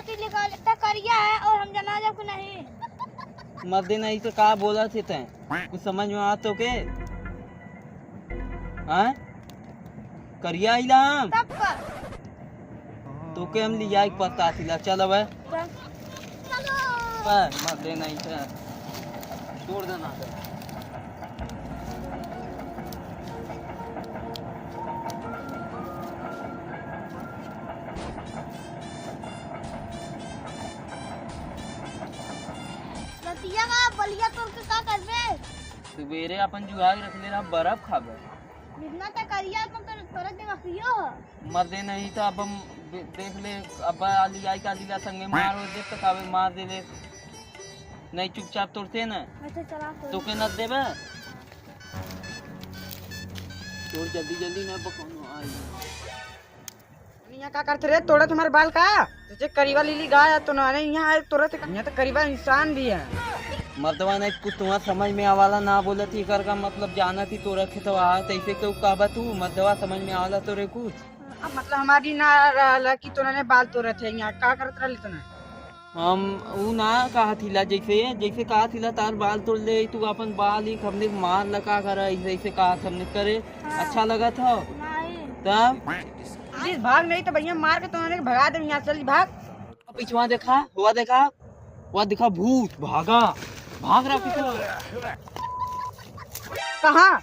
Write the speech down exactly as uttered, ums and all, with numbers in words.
तू निकाल, इतना करिया है और हम जना जाब कि नहीं? मर्दे नहीं तो का बोलत है तैं? कुछ समझ में आवत तोके? हाँ? करिया आइला हम? तब का? तोके हम लियाई के पड़ता आतिला, चल अबे। चल। बस, मर्दे नहीं तो। छोड़ देना तो। रतिया का बलिया तोड़ के का करबे? सुबेरे अपन जुगाड़ रख ले रहा, बर्फ खाबे। जितना त करिया, उतना तो तोरे के बकियो हो। मर्दे नहीं तो अब हम दे-, देख ले, अब आली आई का लीला संगे मार हो दे, तो काबे मार दे ले। नहीं चुपचाप तोड़ते ना। अच्छा, चला तो। तोके न देबे। तोड़ जल्दी जल्दी ना बकौनो आई। यहाँ का करत रे, तोड़त हमार बाल का? तुझे करीबा लीली गाय है तो ना, अरे यहाँ है तोड़त, यहाँ तो करीबा इंसान भी है। मर्दवा नहीं कुछ तुम्हार समझ में आवाला ना बोलत ही, एकर का मतलब जानत ही तोरा खेतवा है, तैसे क्यों कहबा तू? मर्दवा समझ में आवाला तोरे कुछ? अब मतलब हमारी ना रहला कि तोरा ने बाल तोड़त है, यहाँ का करत रहली तोरा? हम ऊ ना कहत हिला, जैसे, जैसे कहत हिला तार बाल तोड़ ले, तू अपन बाल ही हमने मार लगा कर, ऐसे, ऐसे कहत हमने करे। हाँ। अच्छा लगत हो? नहीं। तब? प्लीज भाग, नहीं तो भैया मार के तुम्हारे भगा दे यहाँ से, जल्दी भाग। पिछवा देखा, हुआ देखा, हुआ देखा भूत, भागा, भाग रहा पिछवा। कहाँ?